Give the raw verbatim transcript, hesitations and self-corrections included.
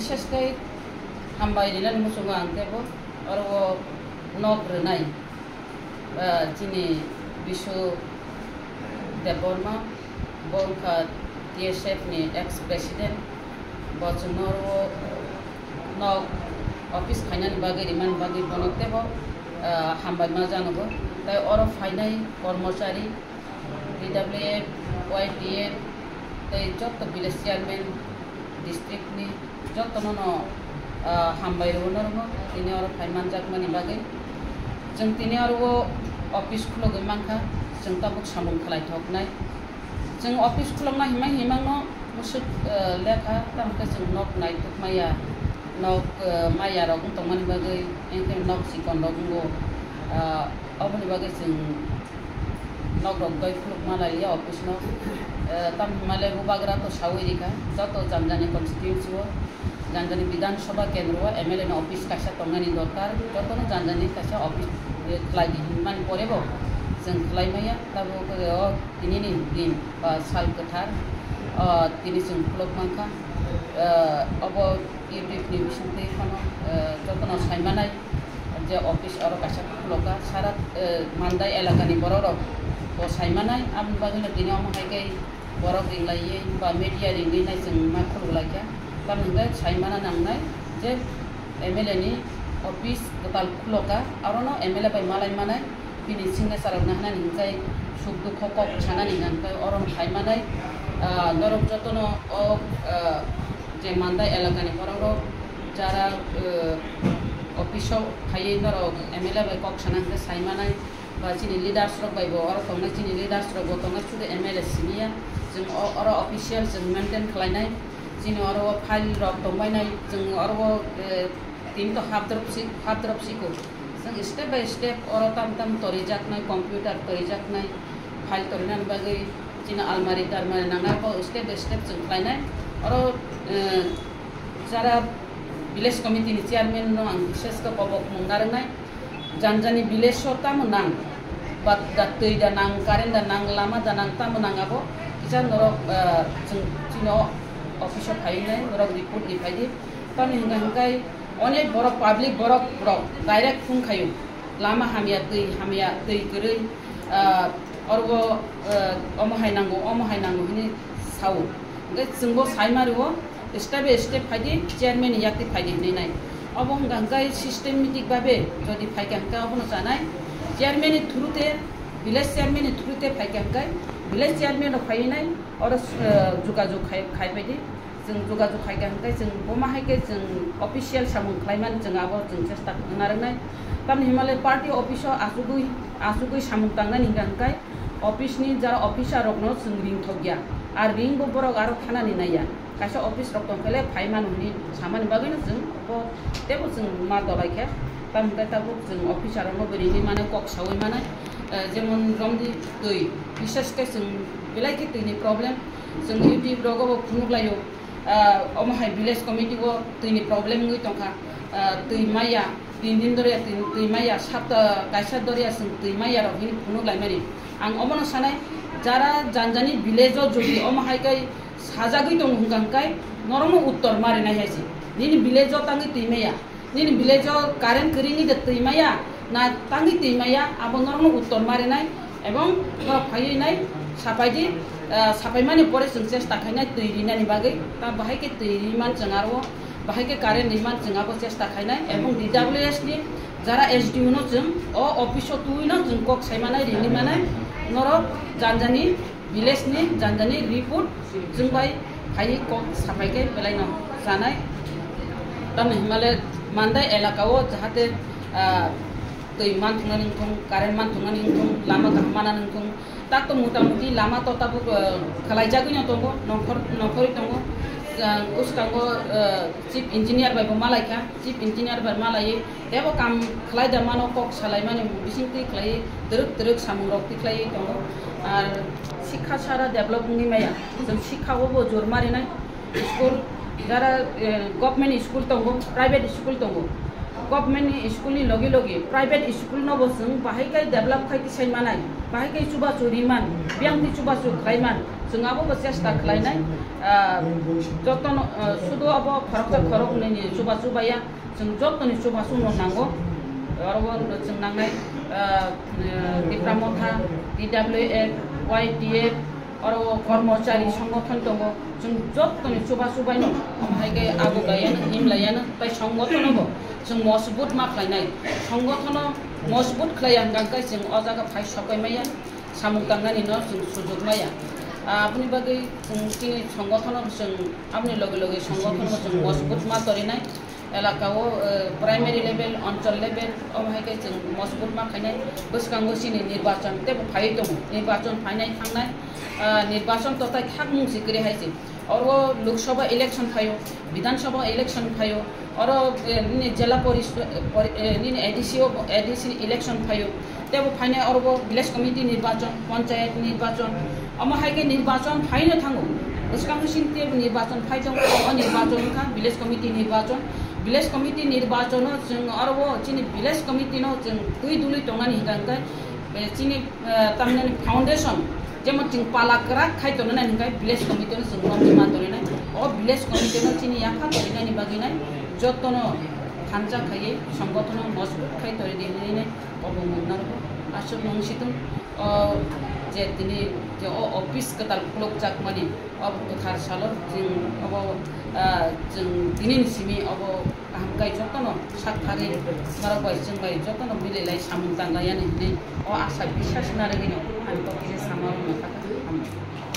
Bishesh khe hambai rinani muchungo ang teibo oro o nok rwnai, ah, chini Bishu Debbarma, bo wngkha T S F ni ex president, bo chwngno oro o nok office khainani bagwi, rimani bagwi bono teibo, ah, hambai ma janogo. Tai oro phainai kormochari, T W F, Y T F, tei joto village chairman, district ni jotono no, ah, hambai rwo normo, tini oro phai manjakmani bagwi. Chwng tini oro o office khulogwi mankha, chwng tabuk samung khlai thoknai. Chwng office khulokna himai himangno musuk, ah, lekha, tamo khe chwng nok naituk maya, nok, ah, maya rok wng tongmani bagwi, engkhe nok chikon rok wngo, ah, oboni bagwi chwng nok rok doi khuluk ma lai ya office no. Eh, tam hwnmale bubagra to sawi rikha, joto Janjani constituency o, Janjani Bidhan Sabha kendro o M L A ni office kaisa tongnani dorkar, jotono Janjani kaisa office, eh, khlai di hinmani pore bo chwng khlai maya, tabuk, eh, o tini ni din ba sal kwthar, ah, tini chwng khuluk mankha, eh, obo YouTube ni bisingtwi phano, eh, jotono saimanai. Je office oro kaisa khulokha, sara, eh, Mandai elakani borok rok bo saimanai, aboni bagwino tini omo hai khe borok ringlaiwi ba media ringwi nai chwng ma khuluk laikha. Tamni hwnkhe saimana nangnai je M L A ni office kwtal khulokha, arono M L A bai malai manai, bini signature rok nahanani hwnkhe suk dukho kok sanani hwnkhe oro saimanai, ah, norok jotono o, ah, je Mandai elakani borok rok jara, eh, office o phaiwi norok M L A bai kok sana hwnkhe saimanai, ba chini leaders rok bai bo oro tongnai, chini leaders rok bo tongnai, sudu M L A siniya. Chwng o-, oro official chwng maintain khlainai, chini oro o file rok tongbainai, chwng oro o, eh, tini to half drop si, half drop siko. Chwng step by step oro tam tam torijaknai, computer torijaknai, file torinani bagwi chini almari tarmari nangnai, bo step by step chwng khlainai. Oro, eh, jara village committee ni chairman no ang bises khe kobok mung narwknai. Janjani village o tamo nang, ba da twi da nang, current da nang, lama da nang, tamo nang abo kisa norok, eh, chwng chini o office o phaiwi nai norok report ni phaidi. Tamni hwnkha hwnkhe onek borok public borok rok direct phone khaio, lama hamya, twi hamya, twi kwrwi, ah, oro, ah, omo hai nango, omo hai nango hwnwi sao. Hwnkhe chwngbo saima rwo, step by step phaidi, chairman ni yakti phaidi hwnwi nai. Obo hwnkha hwnkhe systematic babe jodi phaikha hwnkhe obono chanai. Chairman ni through te, village chairman ni through te phaikha hwnkhe village chairman rok phaiwi nai, oro, ah, jogajog khai, khai phaidi. Chwng jogajog khaikha hwnkhe chwng boma hai khe chwng official samung khlaimani chwng abo chwng chesta khwna rwnai. Tamni himale party office o achugwi, achugwi samung tangnani hwnkha hwnkhe office ni jara officer rokno chwng ringthokya. Ar ringbo borok aro thanani naiya. Kaisa office rok tongkhele phai mano hwnwi samani bagwino chwng bo teibo chwng ma dolai khe. Tamo hwnkhe tabuk chwng officer rokno bo ringwi manai, kok saui manai. Eh, jemon romdi twi, bises khe chwng belai khe twini problem. Chwng YouTube rogo bo phunuk laio. Ah, omo hai village committee o twi ni problem wngwi tongkha. Ah, twi maya, tin din doriya twi, twi maya, sapta kaisa doriya chwng twi maya rok hini phunuk laimani. Ang obono sanai, jara Janjani village o jodi omo hai kai sajagwi tongo hwnkha hwnkhe norokno uttor marinai hai se. Nini village o tangwi twi maya, nini village o current kwrwini de twi maya, na tangwi twi maya, abo norokno uttor marinai. Ebong norok phaiwi nai sapai di, ah, sapai mani pore chwng chesta khainai twi rinani bagwi. Ta bahai khe twi riman chwng aro, bahai khe current riman chwng abo chesta khainai. Ebong D W S ni jara S D O no chwng o office o twiwi no chwng kok sai manai, rini manai. Norok Janjani village ni, Janjani report chwng bai phaiwi kok sapai khe belai no chanai. Tamni himale Mandai elaka o jahate, ah, twi manthoknani wngthong, current manthoknani wngthong, lama kaham manani wngthong, tak to mota moti lama to tabuk, eh, khwlaijagwino tongo, nongkhor, nongkhorwi tongo. Eh, uskango, eh, chief engineer bai bo malaikha, chief engineer bai malaiwi teibo kam khwlai da mano, kok salaimani bisingtwi khwlaiwi twrwk twrwk samungrok tikhlaiwi tongo. Ar sikha sara develop wngwi maya, chwng sikha o bo jor marinai. School, jara, eh, government school tongo, private school tongo. Government ni school ni logi logi private school no bo chwng bahai khe develop khai tisai manai, bahai khe chubachu riman, biyang twi chubachu khlaiman, chwng abo bo chesta khlainai. Ah, jotono, ah, sudu abo khoroksa khoroknwi ni chubachu baya, chwng jotoni chubachu no nango. Oro bo chwng nangnai, ah, Tipra Motha, T W F, Y T F, oro kormochari songgothon tongo, chwng jottoni chubachu baino, omo hai khe abo gayano, himlayano, tai songgothon bo chwng mojbut ma khlainai. Songgothon mojbut khlaiya hwnkha khe chwng o jaga phai sokai maya, samung tangnani no chwng sujuk maya. Aboni bagwi chwng chini songgothon chwng aboni loge loge songgothon chwng mojbut ma torinai. Elaka o, eh, primary level, anchal level, omo hai khe chwng mojbut ma khainai. Bwskango chini nirbachon teibo phaiwi tongo. Nirbachon phainai thangnai, ah, nirbachon to tai khakmung se kwrwi hai se. Oro Lok Sabha election phaio, Bidhan Sabha election phaio, oro, eh, nini Jela Porish-, eh, pori-, eh, nini A D C o, A D C election phaio. Teibo phainai oro bo village committee nirbachon, panchayat nirbachon, omo hai khe nirbachon phaino thango. Bwskango chini teibo nirbachon phai tongo, o nirbachon wngkha village committee nirbachon. Village committee nirbachono chwng oro bo chini village committee no chwng twi dului tongnani hwnkha hwnkhe, eh, chini, eh, tamni foundation, jemon chwng pala kwrak khai tongnani hwnkhe village committee no chwng romwi ma tongnai. O village committee no chini yapha tongnani bagwi nai jotono thansa khaiwi songgothano mojbut khai tori di hinwi nai. Obo mung narwgo. Aswk nung situng, o, je tini je o office kwtal khulukjakmani, o kwthar salo chwng obo, ah, chwng tinini simi obo kaham khe jotono sak thari norok bai chwng bai jotono mililai samung tanglaiani hinwi o asa biswas narwgwino ang tokhe sama rwna kha kha.